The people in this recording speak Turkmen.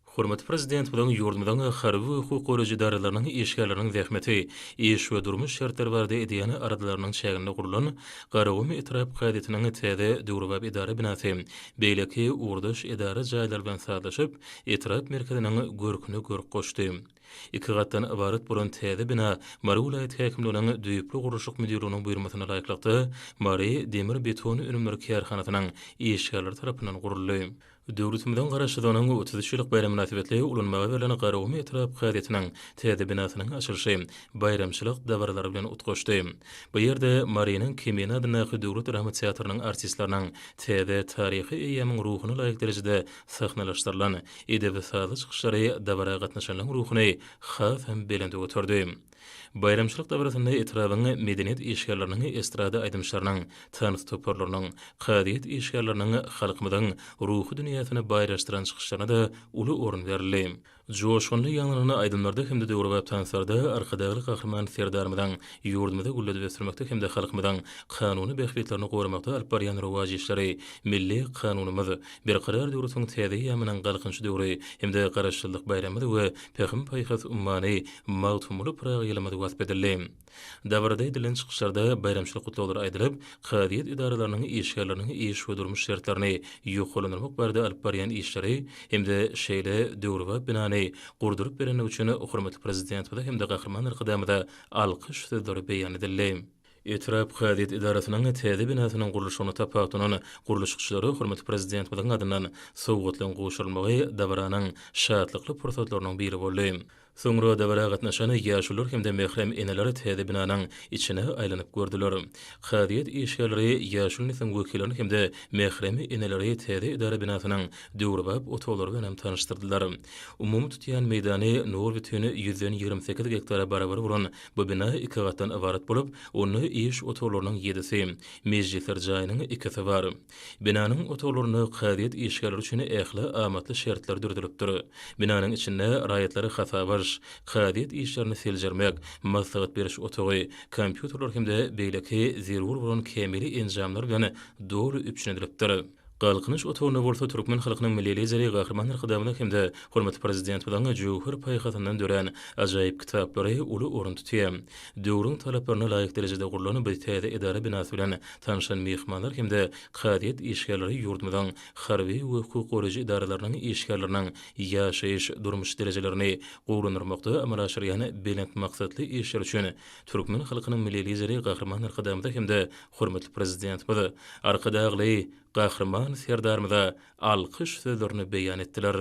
Hormatly Prezidentimiziň ýurdumyzyň harby we hukuk goraýjy edaralarynyň işgärleriniň zähmeti, iş we durmuş şertleri barada edýän aladalarynyň çäginde gurlan Garagum etrap kazyýetiniň täze döwrebap edara binasy beýleki ugurdaş edara jaýlary bilen sazlaşyp, etrap merkeziniň görküne görk goşdy. Iki gatdan ybarat bolan täze bina Mary welaýat häkimliginiň düýpli gurluşyk müdirliginiň buýurmasyna laýyklykda, Mary demir-beton önümleri kärhanasynyň işgärleri tarapyndan guruldy. Döwletimiziň Garaşsyzlygynyň 33 ýyllyk baýramy mynasybetli ulanmaga berlen Garagum etrap kazyýetiniň täze binasynyň açylyşy baýramçylyk dabaralary bilen utgaşdy. Bu ýerde Marynyň Kemine adyndaky döwlet drama teatrynyň artistleriniň täze taryhy eýýamyň ruhuna laýyk derejede sahnalaşdyrylan edebi-sazly çykyşlary dabara gatnaşanlaryň ruhuny hasam belende göterdi. Baýramçylyk dabarasynda etrabyň medeniýet işgärleriniň, estrada aýdymçylarynyň, tans toparlarynyň, kazyýet işgärleriniň halkymyzyň ruhy dünýäsini baýlaşdyran çykyşlaryna-da uly orun berildi. Joşgunly ýaňlanan aýdymlarda hem-de döwrebap tanslarda Arkadagly Gahryman Serdarymyzyň ýurdumyzy gülledip ösdürmekde hem-de halkymyzyň kanuny bähbitlerini goramakda alyp barýan rowaç işleri, milli Kanunymyz, Berkarar döwletiň täze eýýamynyň Galkynyşy döwri hem-de Garaşsyzlyk baýramymyz we Pähim-paýhas ummany Magtymguly Pyragy ýylymyz wasp edildi. Dabarada edilen çykyşlarda baýramçylyk gutlaglary aýdylyp, kazyýet edaralarynyň işgärleriniň iş we durmuş şertlerini ýokarlandyrmak barada alyp barýan işleri hem-de şeýle döwrebap binany gurduryp berendigi üçin hormatly Prezidentimize hem-de Gahryman Arkadagymyza alkyş sözleri beýan edildi. Etrap kazyýet edarasynyň täze binasynyň gurluşygyny tapawutlanan gurluşykçylara hormatly Prezidentimiziň adyndan sowgatlaryň gowşurylmagy dabaranyň şatlykly pursatlarynyň biri boldy. Soňra dabara gatnaşan ýaşulular hem-de mährem eneler täze binanyň içine aýlanyp gördüler. Kazyýet işgärleri ýaşuly nesliň wekillerini hem-de mährem eneleri täze edara binasynyň döwrebap otaglary bilen hem tanyşdyrdylar. Umumy tutýan meýdany nol bütin 128 gektara barabar bolan Bu bina iki gatdan ybarat bolup, onda iş otaglarynyň ýedisi, mejlisler jaýynyň ikisi bar. Binanyň otaglarynda kazyýet işgärleri üçin ähli amatly şertler döredilipdir. Binanyň içinde raýatlary hasaba alyş, kazyýet işlerini seljermek, maslahat beriş otagy, kompýuterler hem-de beýleki zerur bolan kämil enjamlar bilen doly üpjün edilipdir. Galkynyş otagynda bolsa türkmen halkynyň Milli Lideri Gahryman Arkadagymyzyň hem-de hormatly Prezidentimiziň jöwher paýhasyndan dörän ajaýyp kitaplary uly orun tutýar. Döwrüň talaplaryna laýyk derejede gurlan bu täze edara binasy bilen tanşan myhmanlar hem-de kazyýet işgärleri ýurdumyzyň harby we hukuk goraýjy edaralarynyň işgärleriniň ýaşaýyş, durmuş derejelerini gowulandyrmakda amala aşyrýan belent maksatly işleri üçin türkmen halkynyň Milli Lideri Gahryman Arkadagymyza hem-de Hormatly Prezidentimiz Arkadagly Gahryman Serdarymyza alkyş sözlerini beýan etdiler.